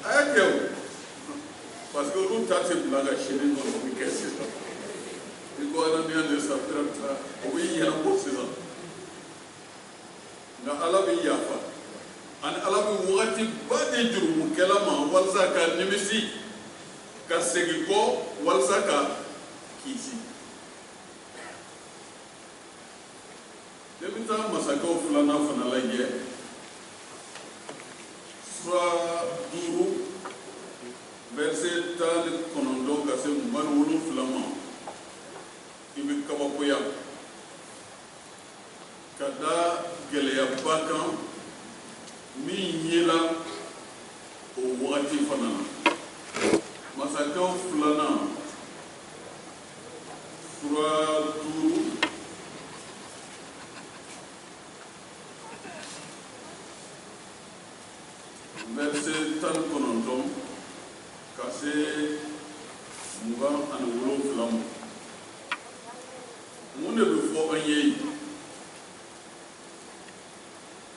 A y'a kɛ o, parce que olu ta tɛ bila ka sini kɔnɔ, o bɛ kɛ sisan. I ko Ananiya ni Safira ta, o bɛ ɲɛnabɔ sisan. Nka Ala bɛ yafa, ani Ala bɛ wagati ba di jurumukɛla ma walasa ka nimisi, ka segin kɔ, walasa ka kisi. Ne bɛ taa Masakɛw filanan fana lajɛ, sura 5, verset 19 ka se 27 ma. I bɛ kabakoya ka da gɛlɛyaba kan min yela o wagati fana na. Masakɛw filanan sura 5, verset 19 ka se 27 ma. Mun de bɛ fɔ an ye yen?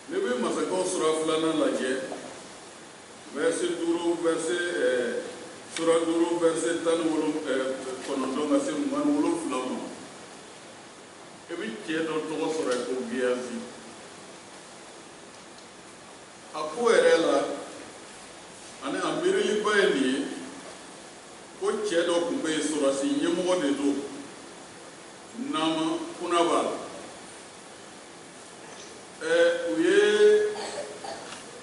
Ne bɛ Masakɛw sura filanan lajɛ, verset 5, verset sura 5, verset 19 ka se 27 ma. I bɛ cɛ dɔ tɔgɔ sɔrɔ yen ko Gehazi. A ko yɛrɛ la, ani a miiriliba ye nin ye, ko cɛ dɔ tun bɛ yen, sɔrɔdasi ɲɛmɔgɔ de don, Nama kunna b'a la. U ye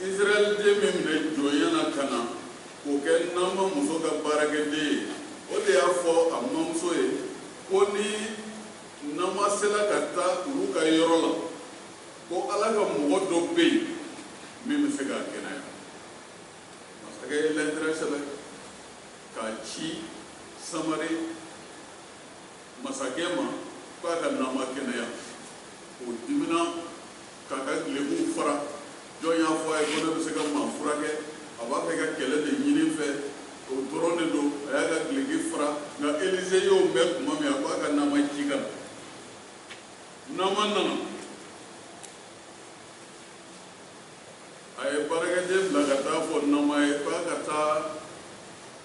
Israɛl den min minɛ jɔnya na ka na k'o kɛ Nama muso ka baarakɛden ye, o de y'a fɔ a mamuso ye ko ni Nama sera ka taa olu ka yɔrɔ la, ko Ala ka mɔgɔ dɔ bɛ yen min bɛ se k'a kɛnɛya. Masakɛ ye lɛtɛrɛ sɛbɛn k'a ci Samari masakɛ ma k'a ka Nama kɛnɛya. O dimina k'a ka dulokiw fara. Jɔn y'a fɔ a ye ko ne bɛ se ka maa furakɛ? A b'a fɛ ka kɛlɛ de ɲini fɛ, o dɔrɔn de don. A y'a ka duloki fara. Nka Elize y'o mɛn tuma min, a ko a ka Nama ci ka na. Nama nana, a ye baarakɛden bila ka taa fɔ Nama ye k'a ka taa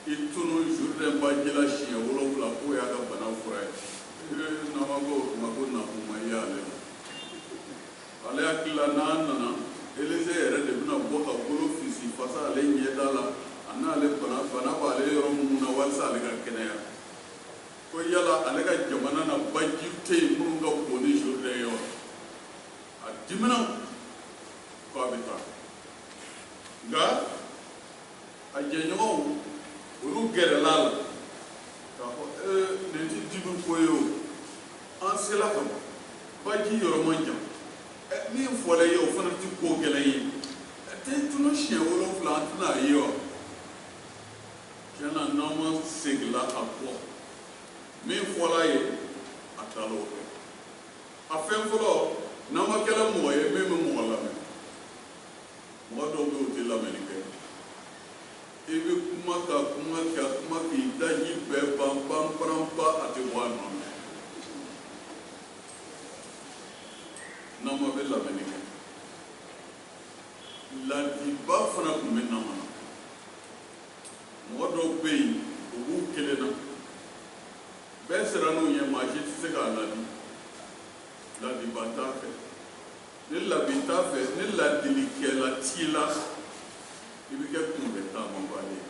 i tunu Jourdain baji la siɲɛ 7, k'o y'a ka bana fura ye. Nama ko o tuma ko nakun ma ye ale la. Ale hakili la n'a nana, Elize yɛrɛ de bɛna bɔ ka bolo fisi fasa ale ɲɛda la, a n'ale bana b'ale yɔrɔ minnu na, walasa ale ka kɛnɛya. Ko yala ale ka jamana na baji tɛ yen minnu ka bon ni Jourdain ye wa? A dimina k'a bɛ taa, nka a jɛɲɔgɔnw olu gɛrɛla a la k'a fɔ ee, nin ti dimi ko ye o, an sela ka ban, baji yɔrɔ man jan, min fɔra i ye o fana ti ko gɛlɛn ye, tɛ tunu siɲɛ 7, an tɛna a ye wa? Tiɲɛ na, Nama seginna a kɔ, min fɔra a ye a taara o kɛ. A fɛn fɔlɔ, Nama kɛra mɔgɔ ye min bɛ mɔgɔ lamɛn. Mɔgɔ dɔw bɛ yen, u tɛ lamɛnni kɛ. I bɛ kuma ka kuma ka kuma k'i daji bɛɛ ban ban paranpa, a tɛ bɔ a nɔ na. Nama bɛ lamɛnni kɛ. Ladiba fana tun bɛ Nama na. Mɔgɔ dɔw bɛ yen, u b'u kelen na, bɛɛ siran n'u ɲɛ, maa si tɛ se k'a ladi. Ladiba t'a fɛ. Ni labi t'a fɛ, ni ladilikɛla t'i la, i bɛ kɛ kunfɛ taamabali ye.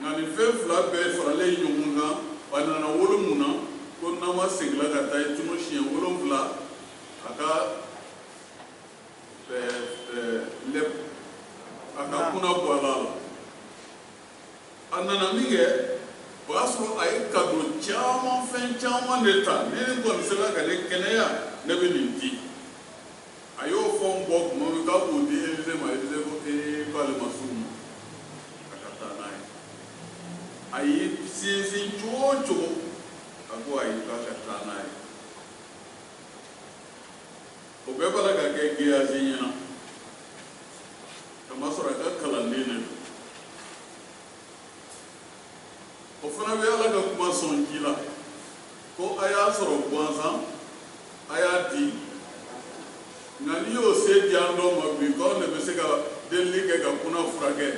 Nka nin fɛn fila bɛɛ faralen ɲɔgɔn kan, a nana wolo mun na? Ko Nama seginna ka taa i tunu siɲɛ 7, a ka lɛp, a ka kunna bɔ a la. A nana min kɛ, o y'a sɔrɔ a ye kado caman, fɛn caman de ta. Ni ne kɔni sera ka ne kɛnɛya, ne bɛ nin di. A y'o fɛnw bɔ tuma min k'a b'o di Elize ma, Elize ko ee, k'ale ma s'u ma, a ka taa n'a ye. A y'i sinsin cogo o cogo, a ko ayi, k'a ka taa n'a ye. O bɛɛ b'a la ka kɛ Gehazi ɲɛna. Kamasɔrɔ a ka kalanden de don. O fana bɛ Ala ka kuma sɔn ji la ko a y'a sɔrɔ gansan, a y'a di. Nka n'i y'o se di an dɔw ma bi, k'anw de bɛ se ka delili kɛ ka kunna furakɛ,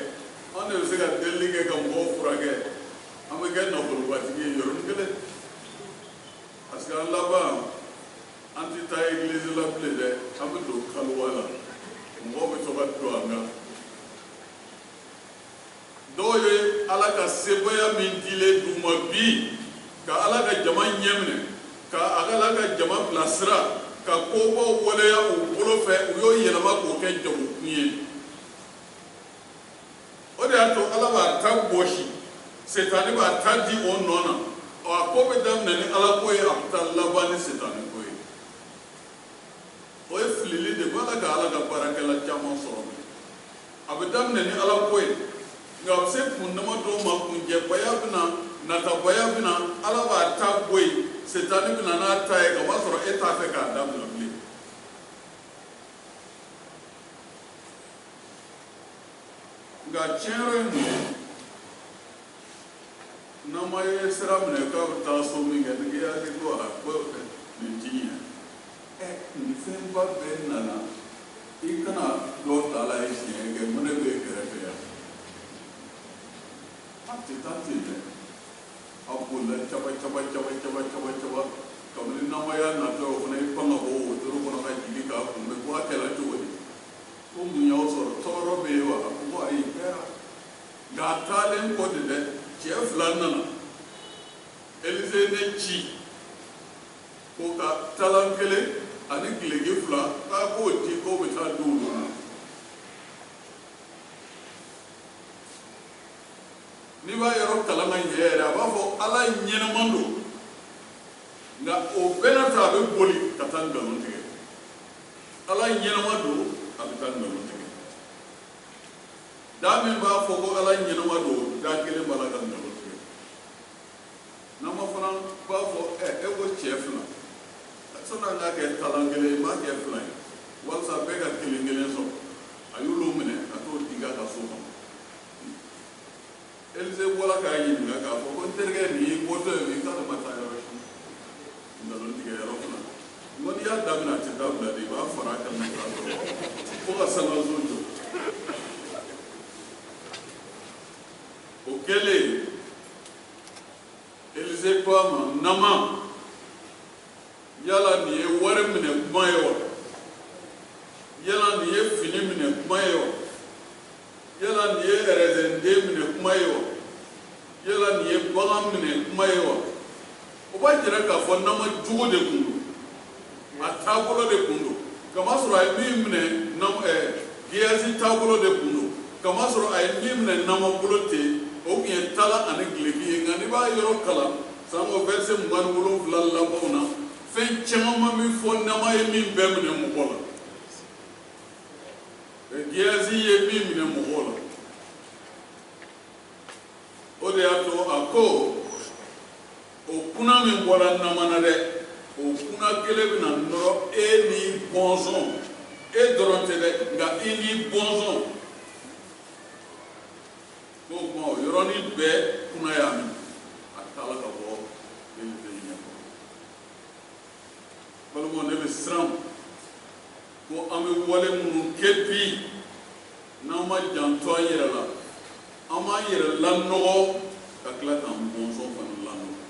anw de bɛ se ka delili kɛ ka mɔgɔw furakɛ, an bɛ kɛ nafolobatigi ye yɔrɔnin kelen. Parce que an laban, an tɛ taa egilizi la bilen dɛ, an bɛ don kaliwa la, mɔgɔw bɛ to ka don an kan. Dɔw ye Ala ka sebaya min dilen d'u ma bi, ka Ala ka jama ɲɛminɛ, ka Ala ka jama bilasira, ka kobaw waleya u bolo fɛ, u y'o yɛlɛma k'o kɛ jagokun ye. O de y'a to Ala b'a ta bɔsi, Setani b'a ta di o nɔ na. A ko bɛ daminɛ ni Ala ko ye, a bɛ taa laban ni Setani ko ye. O ye filili de b'a la ka Ala ka baarakɛla caman sɔrɔ bi. A bɛ daminɛ ni Ala ko ye, nka a bɛ se kun dama dɔw ma, kunjɛbaya bɛ na, natabaya bɛ na, Ala b'a ta bɔ yen, Setani bɛ na n'a ta ye, ka b'a sɔrɔ e t'a fɛ k'a dabila bilen. Nka tiɲɛ yɔrɔ ye mun ye? N'an ma ye sira minɛ k'a bɛ taa so min kɛ, ni Gehazi ko a ko nin ti ɲɛ. Nin fɛnba bɛɛ nana, i kana dɔ ta la ye siɲɛ kɛ, mun de bɛ e kɛrɛfɛ yan? A tɛ taa ten dɛ. A bolila caba caba caba caba caba caba. Kabini namaya natɔ, o fana y'i pan ka bɔ wotoro kɔnɔ ka jigin k'a kunbɛn, ko a kɛra cogo di? Ko mun y'aw sɔrɔ? Tɔɔrɔ bɛ yen wa? A ko ayi, kɛra. Nka a taalen kɔ de dɛ, cɛ fila nana. Elize ne ci ko ka talan kelen ani gileki fila k'a k'o di, k'o bɛ taa di olu ma. N'i b'a yɔrɔ kalan ka ɲɛ yɛrɛ, a b'a fɔ Ala ɲɛnama don, nka o bɛɛ n'a ta, a bɛ boli ka taa nkalon tigɛ. Ala ɲɛnama don, a bɛ taa nkalon tigɛ. Da min b'a fɔ ko Ala ɲɛnama don, da kelen b'a la ka nkalon tigɛ. N'an ma fana b'a fɔ e ko cɛ fila, sani an k'a kɛ talan kelen ye, n b'a kɛ fila ye walasa bɛɛ ka kelen kelen sɔrɔ. A y'olu minɛ ka t'o digi a ka so kɔnɔ. Elize bɔra k'a ɲininka k'a fɔ ko n terikɛ, nin y'i bɔtɔ ye min, k'ale ma taa yɔrɔ si. Nkalon tigɛ yɔrɔ fila, n ko n'i y'a daminɛ, a tɛ dabila de, i b'a fara a kan ka taa dɔrɔn fo ka sangaso jɔ. O kɛlen, Elize ko a ma, Nama, yala nin ye wari minɛ kuma ye wa? Yala nin ye fini minɛ kuma ye wa? Yala nin ye ɛrɛzɛnden minɛ kuma ye wa? Yala nin ye bagan minɛ kuma ye wa? O b'a jira k'a fɔ Nama jugu de kun don, a taabolo de kun don. Kamasɔrɔ a ye min minɛ Gehazi taabolo de kun don. Kamasɔrɔ a ye min minɛ Nama bolo ten, o tun ye tala ani gileki ye. Nka n'i b'a yɔrɔ kalan, sanko verset 27 labanw na, fɛn caman bɛ fɔ Nama ye min bɛɛ minɛ mɔgɔ la, Gehazi ye min minɛ mɔgɔw la. O de y'a to a ko o kuna min bɔra Nama na dɛ, o kuna kelen bɛna nɔrɔ e n'i bɔnsɔn, e dɔrɔn tɛ dɛ, nka i n'i bɔnsɔn. K'o kuma, o yɔrɔnin bɛɛ kuna y'a minɛ, a taala ka bɔ Elize ɲɛkɔrɔ. Balimaw, ne bɛ siran ko an bɛ wale minnu kɛ bi, n'an ma janto an yɛrɛ la, an b'an yɛrɛ lanɔgɔ ka tila k'an bɔnsɔn fana lanɔgɔ.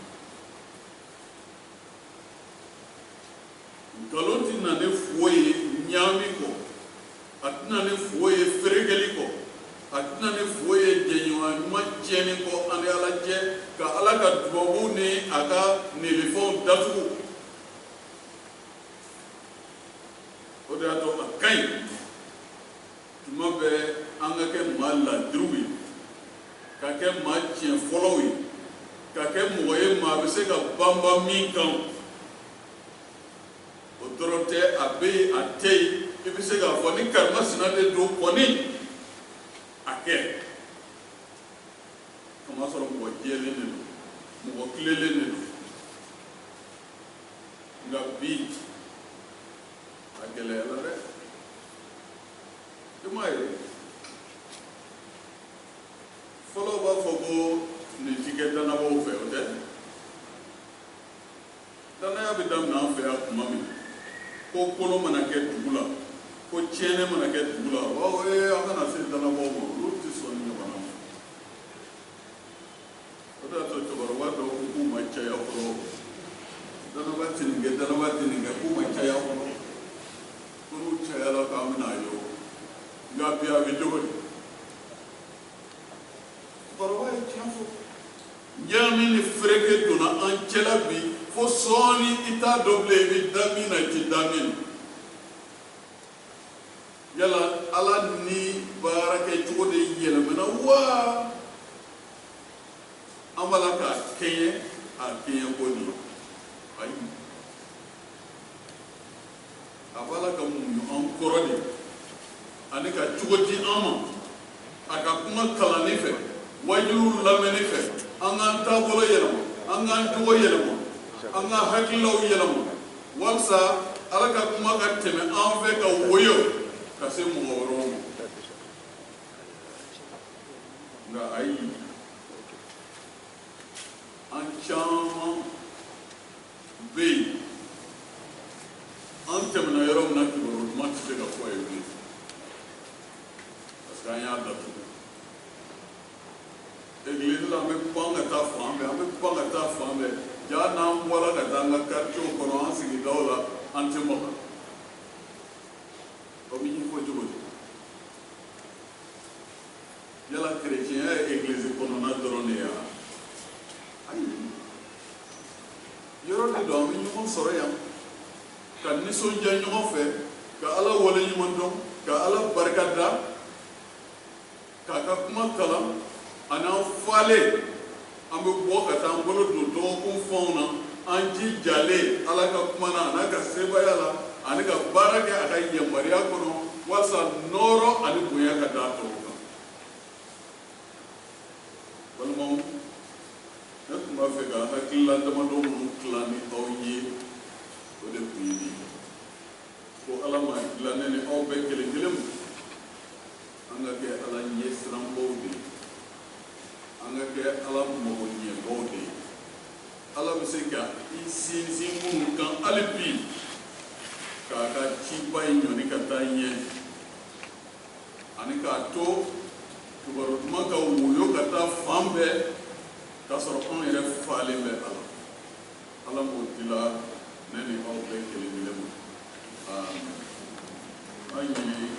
Nkalon tɛ na ni foyi ye ɲaami kɔ, a tɛna ni foyi ye ferekeli kɔ, a tɛna ni foyi ye jɛɲɔgɔnya ɲuman tiɲɛni kɔ an ni Ala cɛ, ka Ala ka dubabu ni a ka nilifɛnw datugu. O de y'a to a ka ɲi tuma bɛɛ an ka kɛ maa ladiriw ye, ka kɛ maa tiɲɛ fɔlɔw ye, ka kɛ mɔgɔ ye maa bɛ se ka banba min kan. O dɔrɔn tɛ, a bɛ yen, a tɛ yen, i bɛ se k'a fɔ ni karimasina de don kɔni, a kɛ. Kamasɔrɔ mɔgɔ jɛlen de don, mɔgɔ tilenlen de don. Nka bi, a gɛlɛyara dɛ. I m'a ye, Fɔlɔ b'a fɔ ko nin ti kɛ dannabaw fɛ, o tɛ. Danaya bɛ daminɛ an fɛ yan tuma min, ko kolo mana kɛ dugu la, ko tiɲɛni mana kɛ dugu la, u b'a fɔ ee, an kana se dannabaw ma, olu tɛ sɔn nin ɲɔgɔnna ma. O de y'a to cɛkɔrɔba dɔw ko k'u ma caya fɔlɔ. Danaba tɛ nin kɛ, danaba tɛ nin kɛ, k'u ma caya fɔlɔ, ko n'u cayala k'an bɛna ye o. Nka bi a bɛ cogo di? Cɛkɔrɔba ye tiɲɛ fɔ. Ɲagami ni fereke donna an cɛla bi fo sɔɔni i t'a dɔn bilen i bɛ da min na, i tɛ da min na. Yala Ala ni baarakɛcogo de yɛlɛmana wa, an b'a la k'a kɛɲɛ a kɛɲɛ ko nin? Ayi, a b'a la ka muɲu an kɔrɔ de ani ka cogo di an ma a ka kuma kalanni fɛ, wajuliw lamɛnni fɛ, an k'an taabolo yɛlɛma, an k'an jogo yɛlɛma, an k'an hakililaw yɛlɛma, walasa Ala ka kuma ka tɛmɛ an fɛ ka woyo ka se mɔgɔ wɛrɛw ma. Nka ayi, an caman bɛ yen, an tɛmɛna yɔrɔ min na, kibaru duman tɛ se ka fɔ yen bilen, parce que an y'a datugu. Egilizi la, an bɛ pan ka taa fan bɛɛ, an bɛ pan ka taa fan bɛɛ. Ja n'an bɔra ka taa an ka quartier kɔnɔ, an sigidaw la, an tɛ maga. O bɛ ɲɛfɔ cogo di? Yala kerecɛnya ye egilizi kɔnɔna dɔrɔn de ye wa? Ayi, yɔrɔ de don, an bɛ ɲɔgɔn sɔrɔ yan ka nisɔndiya ɲɔgɔn fɛ, ka Ala waleɲuman dɔn, ka Ala barika da, k'a ka kuma kalan, ani an falen an bɛ bɔ ka taa an bolo don dɔgɔkun fɛnw na, an jijalen Ala ka kuma na a n'a ka sebaaya la, ani ka baara kɛ a ka yamaruya kɔnɔ, walasa nɔɔrɔ ani bonya ka da tɔw kan. Balimaw, ne tun b'a fɛ ka hakilila damadɔ minnu tila ni aw ye, o de tun ye nin ye, ko Ala ma dilan ne ni aw bɛɛ kelen kelen ma, an ka kɛ Ala ɲɛ siranbaw de ye, an ka kɛ Ala mago ɲɛbaw de ye, Ala bɛ se ka i sinsin minnu kan hali bi k'a ka ciba in ɲɔni ka taa ɲɛ, ani k'a to kibaru duman ka woyo ka taa fan bɛɛ k'a sɔrɔ anw yɛrɛ falen bɛ Ala. Ala m'o dila ne ni aw bɛɛ kelen kelen ma. Amin. An ɲini.